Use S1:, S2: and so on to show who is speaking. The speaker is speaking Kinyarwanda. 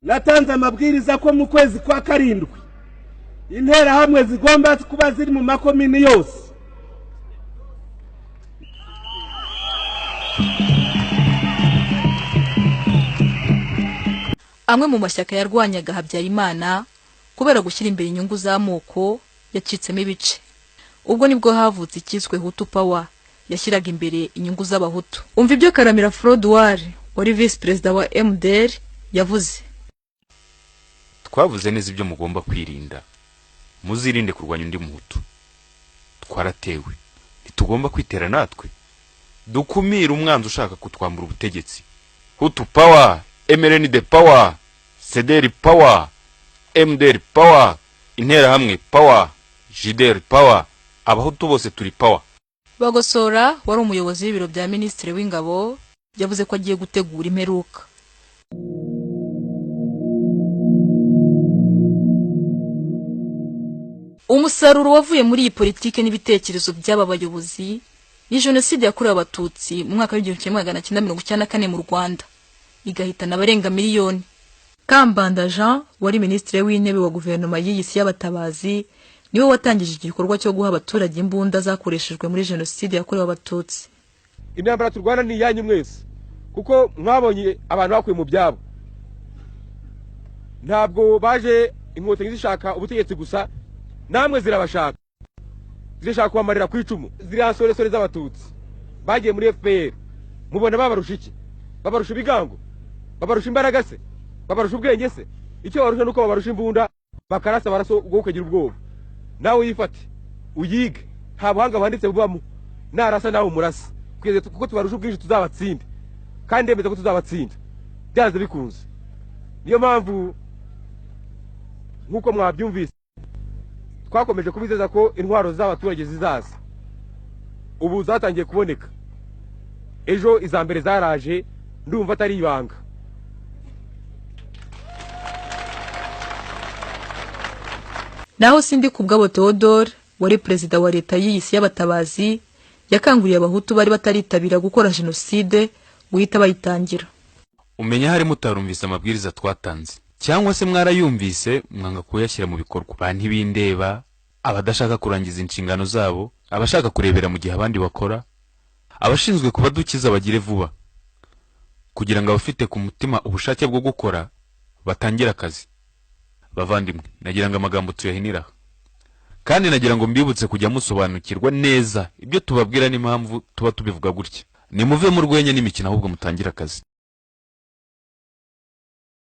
S1: Natanze amabwiriza ko mu kwezi kwa karindwi Interahamwe zigomba kuba ziri mu makomini yose.
S2: Amwe mu mashyaka yarwanyaga Habyarimana kubera gushyira imbere inyungu z'amoko yacitsemo ibice. Ubwo nibwo havutse icyiswe Hutu Power, yashyiraga imbere inyungu z'Abahutu. Umva ibyo Karamira Froduard wari visi perezida wa MDR yavuze.
S3: Twavuze neza ibyo mugomba kwirinda. Muzirinde kurwanya undi Muhutu. Twaratewe, ntitugomba kwitera natwe. Dukumire umwanzi ushaka kutwambura ubutegetsi. Hutu Power, MRND Power, CDR Power, MDR Power, Interahamwe Power, JDR Power. Abahutu bose turi power.
S2: Bagosora wari umuyobozi w'ibiro bya minisitiri w'ingabo yavuze ko agiye gutegura imperuka. Umusaruro wavuye muri iyi politiki n'ibitekerezo by'aba bayobozi ni jenoside yakorewe Abatutsi mu mwaka w'1994 mu Rwanda, igahitana abarenga miliyoni. Kambanda Jean wari minisitiri w'intebe wa guverinoma y'iyi si y'Abatabazi niwe watangije igikorwa cyo guha abaturage imbunda zakoreshejwe muri jenoside yakorewe Abatutsi.
S4: Intambara turwana ni iyanyu mwese, kuko mwabonye abantu bakuye mu byabo. Ntabwo baje Inkotanyi zishaka ubutegetsi gusa, namwe zirabashaka, zirashaka kubamarira ku icumu. Ziriya nsoresore z'Abatutsi bagiye muri FPR, mubona babarusha iki? Babarusha ibigango? Babarusha imbaraga se? Babarusha ubwenge se? Icyo babarusha nuko babarusha imbunda, bakarasa baraso ubwo ukagira ubwoba. Nawe uyifate uyige, nta buhanga buhanditse bubamo. Narasa nawe umurasa, kuko tubarusha ubwinshi, tuzabatsinda, kandi ndemeza ko tuzabatsinda byanze bikunze. Niyo mpamvu, nk'uko mwabyumvise, twakomeje kubizeza ko intwaro z'abaturage zizaza. Ubu zatangiye kuboneka, ejo iza mbere zaraje, ndumva atari ibanga.
S2: Naho Sindikubwabo Theodore wari perezida wa leta y'iyi si y'Abatabazi yakanguriye Abahutu bari bataritabira gukora jenoside guhita bayitangira.
S3: Umenya harimo utarumvise amabwiriza twatanze, cyangwa se mwarayumvise mwanga kuyashyira mu bikorwa. Ba ntibindeba, abadashaka kurangiza inshingano zabo, abashaka kurebera mu gihe abandi bakora, abashinzwe kubadukiza bagire vuba, kugira ngo abafite ku mutima ubushake bwo gukora batangire akazi. Bavandimwe, nagira ngo amagambo tuyahinira aha, kandi nagira ngo mbibutse kujya musobanukirwa neza ibyo tubabwira n'impamvu tuba tubivuga gutya. Nimuve mu rwenya n'imikino, ahubwo mutangire akazi.